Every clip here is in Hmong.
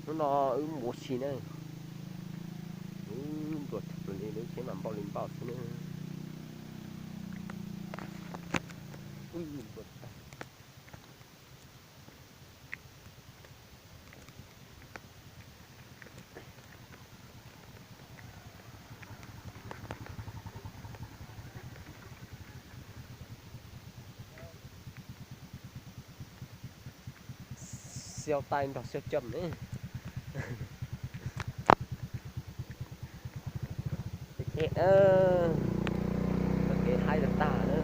Hnub no wb mus ua si na, wb npluas tag li wb thiab mas npau li npau xwb na. Xiau tai nrog xiau cam ne. Ces na, txoj kev haib tag tag na.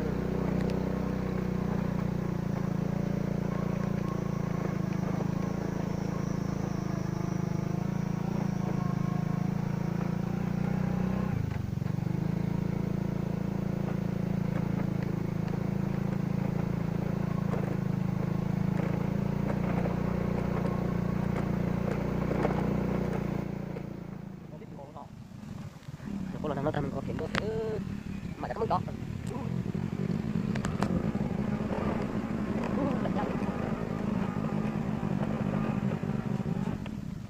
Puab los nag no tag nws nkaus phem ntuj phem, mam cov kab mob cov.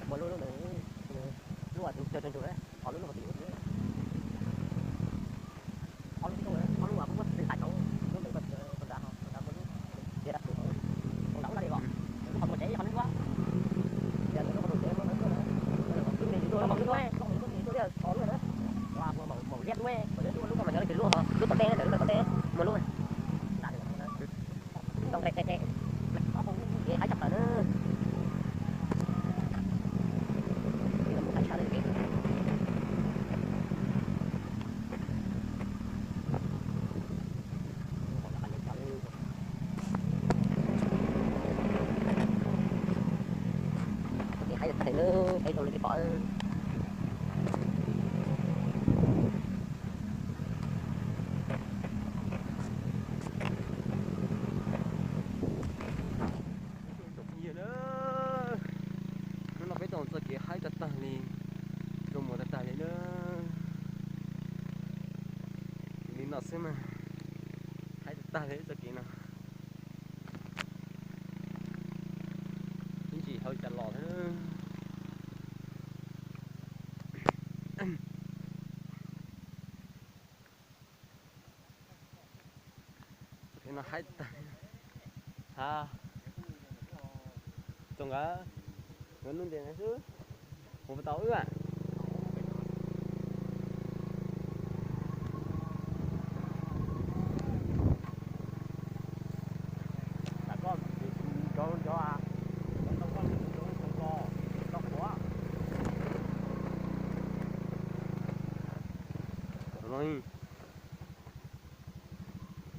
Muaj lub lub ntawd, lub uas cog cog ntsug, qhov lub lub tim ub, ob lub, ob lub uas muab txhais tau, lub ntawd ko nrad, ko nrad muaj lub, tias dab tsi, qhov nrad ub dab li os, lub qhov tus tsev qhov nws ua, tias lub qhov tus tsev muaj lub, lub me lub, lub me lub, lub me lub, lub me lub, lub me lub, lub me lub, lub tom tej, lub tom tej muaj lub. Ntoo rem rem rem, ces haib tshaj plaws na. Ces haib tag li na, peb zoo li peb pom. Hnub no peb tau txoj kev haib tag tag li, zoo mus tag tag li na. Li no xwb mas haib tag tag li txoj kev no. Ib ntsis hauv cas los thiab. Txoj kev no haib tag. Ha, txog nqa, nqa nuj ntes na xwb, mus puas tau wb a?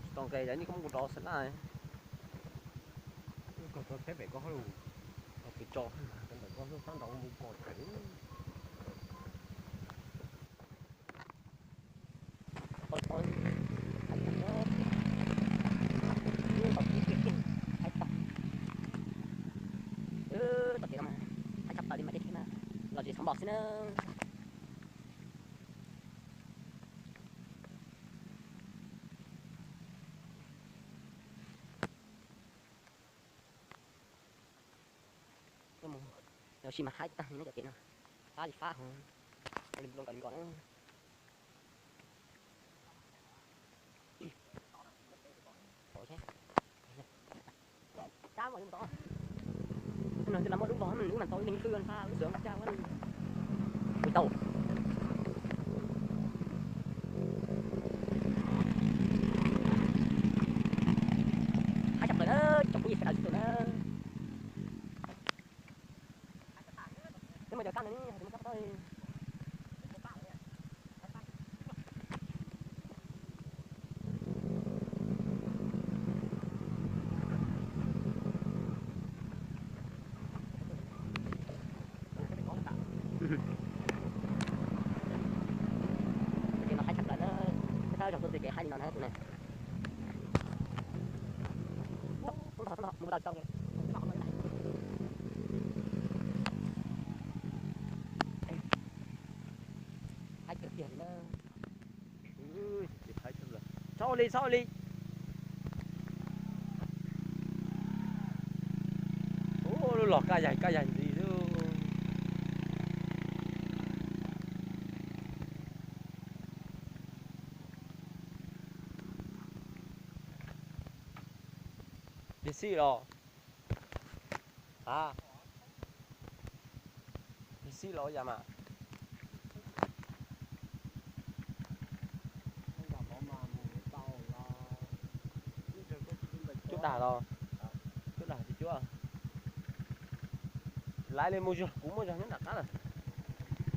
Tsis tau nqes, cov nej koj muab kuv rau xav laj. Koj txhob tsheb pem koj hauj lwm, koj pem tso, koj ntawm koj hnub sab nraud mus pom tseem. Tau tau, haib tag, haib tag, haib tag. Txoj kev no mas haib tshaj plaws li mas deb thiab na, los tsis txhob npau xwb na. Mus, tab sis mas haib tag li na cov kev no, fab li fab hov, li nkaus li nkaus na. Tau, no twb muaj lub vog, wb mam tau ib leeg twb fab lub xwm caj, tau. Haib tshaj plaws na, tsoom phooj ywg sawv daws txhua tus na. Twb muaj cov kab no, twb muaj kab tau. Ces no haib tshaj plaws na, peb thab zog tuaj txij kev haib li no na tus ne. Haib tiag tiag li na. Txhob ua li, txhob ua li. Ub, lub los kaj yaig kaj yaig ntxiv xwb. Xib los? A, xib los yam mas. Cuab dag los? Cuab dag tsis cuab. Laiv li mus zog, kuv muaj zog nyob nram qab lawm.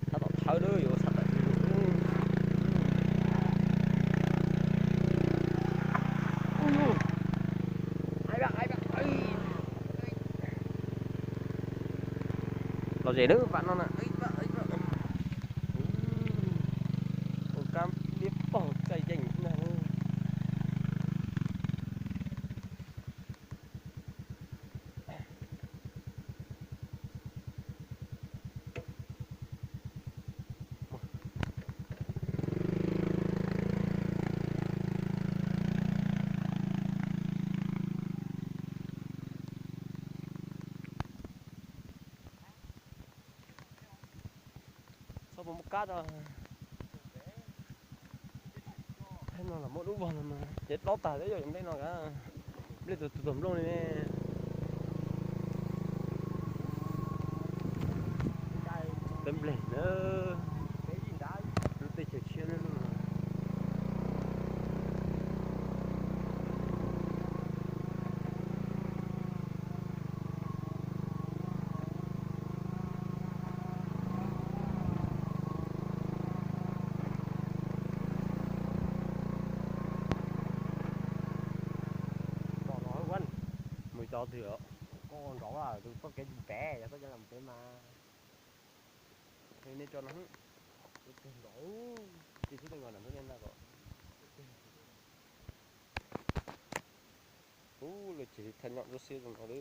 Txhob tom thawb lawm, yuav txhob tom. Los ze lawm vam no na. Ua kab liab pog txaij yeej na. Txhob puas muaj kab tso. Thaij no los muaj lub vog no mas ces dob tag teb yog nplej no ka. Nplej tus tus nplooj li ne. Peb nplej na. Lub teb chaws tshiab na. Mus cov twg os? Koj ua nrov tus txoj kev mus pem, yog koj cov lam pem mas. Nej tso no. Tus twg nrov, tus twg nrov na ko. Ub, lawv tseem thaj nyom ntsuab xiab zoo no lawm.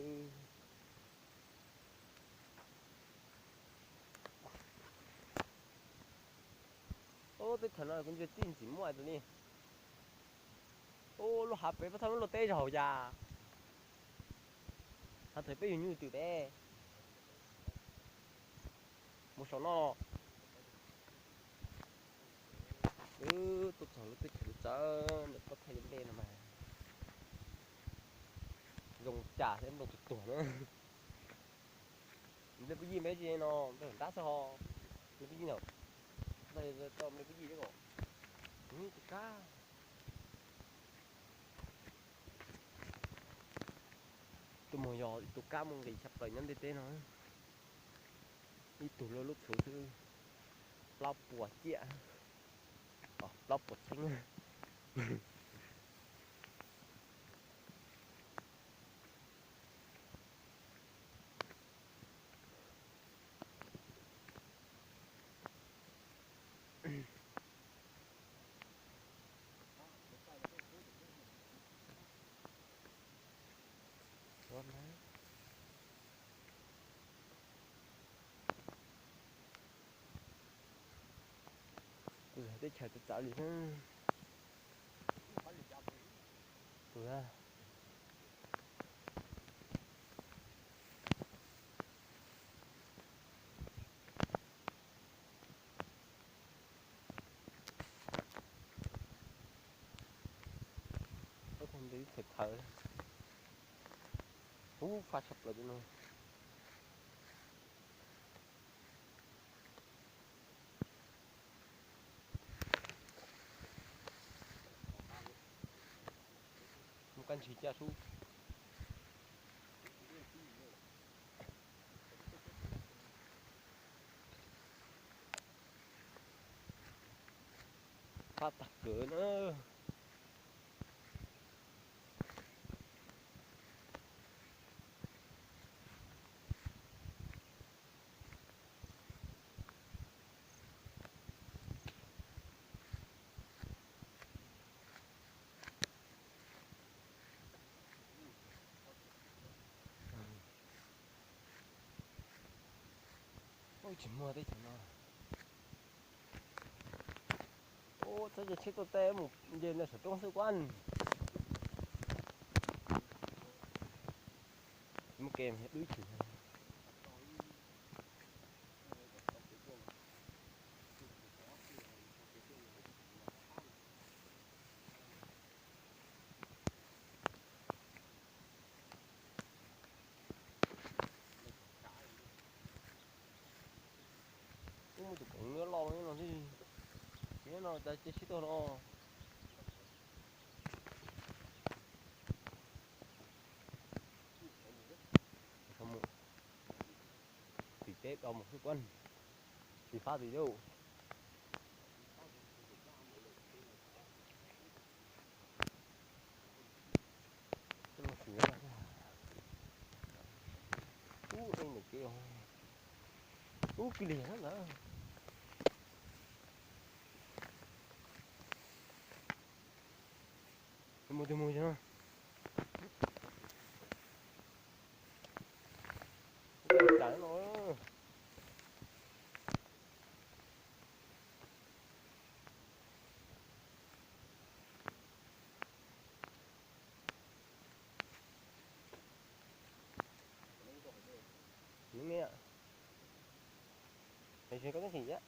Ub, teb chaws no kuv ntsia txij ntxim muaj tus ni. Ub, lub hav pem pab thaj lub luaj teb zaug cas. Hav thaum peb yug nyuj twm peb mus saum no. Wb tuaj txog lub teb chaws txawv ntawm pob thaij nplej no mas zoo cas thiab nplooj tuag tuag na. Nplej pub yij npeb tsis no, nplej nrab xwb ho. Nplej pub yij ntawm, nplej pub yij thiab ko. Tus kab. Tus mos yog tus kab muaj nqis tshaj plaws nyob ntiaj teb no. Ib tug luaj lub txhuv xwb, plaub puas ciaj, plaub puas txheeb. Teb chaws txawv txawv li na. Ub, fab tshaj plaws li no. Muaj kab ntsig caj sub. Fab tag kawg na. Ub, tsis muaj teb chaws no. Ub, txhob tsheb tuaj teb mus nce ntawm saum roob xwb kuab. Muaj ke dub chim. Sib tuaj no. Tim teb tau mus xwb kuv, tsis fab tim lub. Ub, ej, ntawm kev ub kiag li ntawd. Mus tus mus no. Nws me, es koj twb him thiab.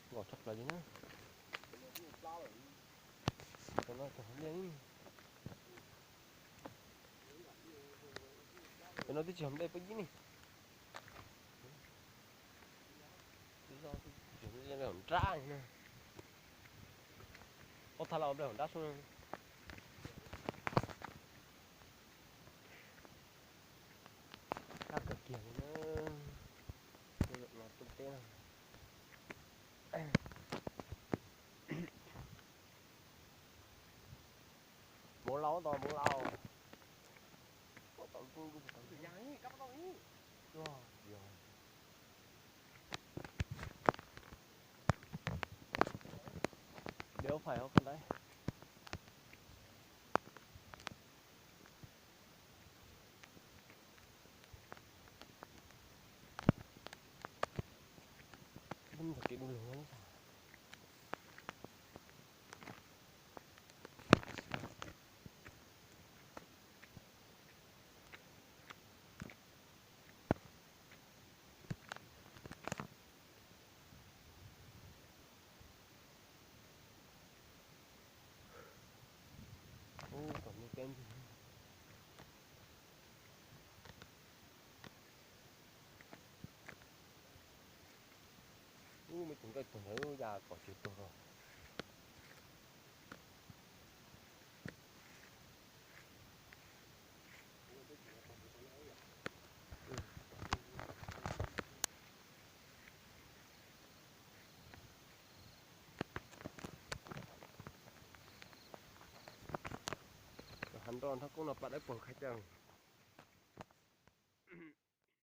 Nkauj tshaj plaws li na. Tam no tau hov nplej. Tam no twb tsis hov nplej puab yib ne. Nrab no. Ob thaj laj nplej hauv nrab sub. Qab kawg kiag li na. Tus no tuaj teb no. Npaum laus tau npaum laus. Deb phaim hauv qhov ntawd. Ntawm kev du lug no. Ub, tom no teb ntug. Ub, me tus nqaij tuag ntawd ya kom tsis tuag. Hav nroj nrab koob no pab dawb paug khav caw.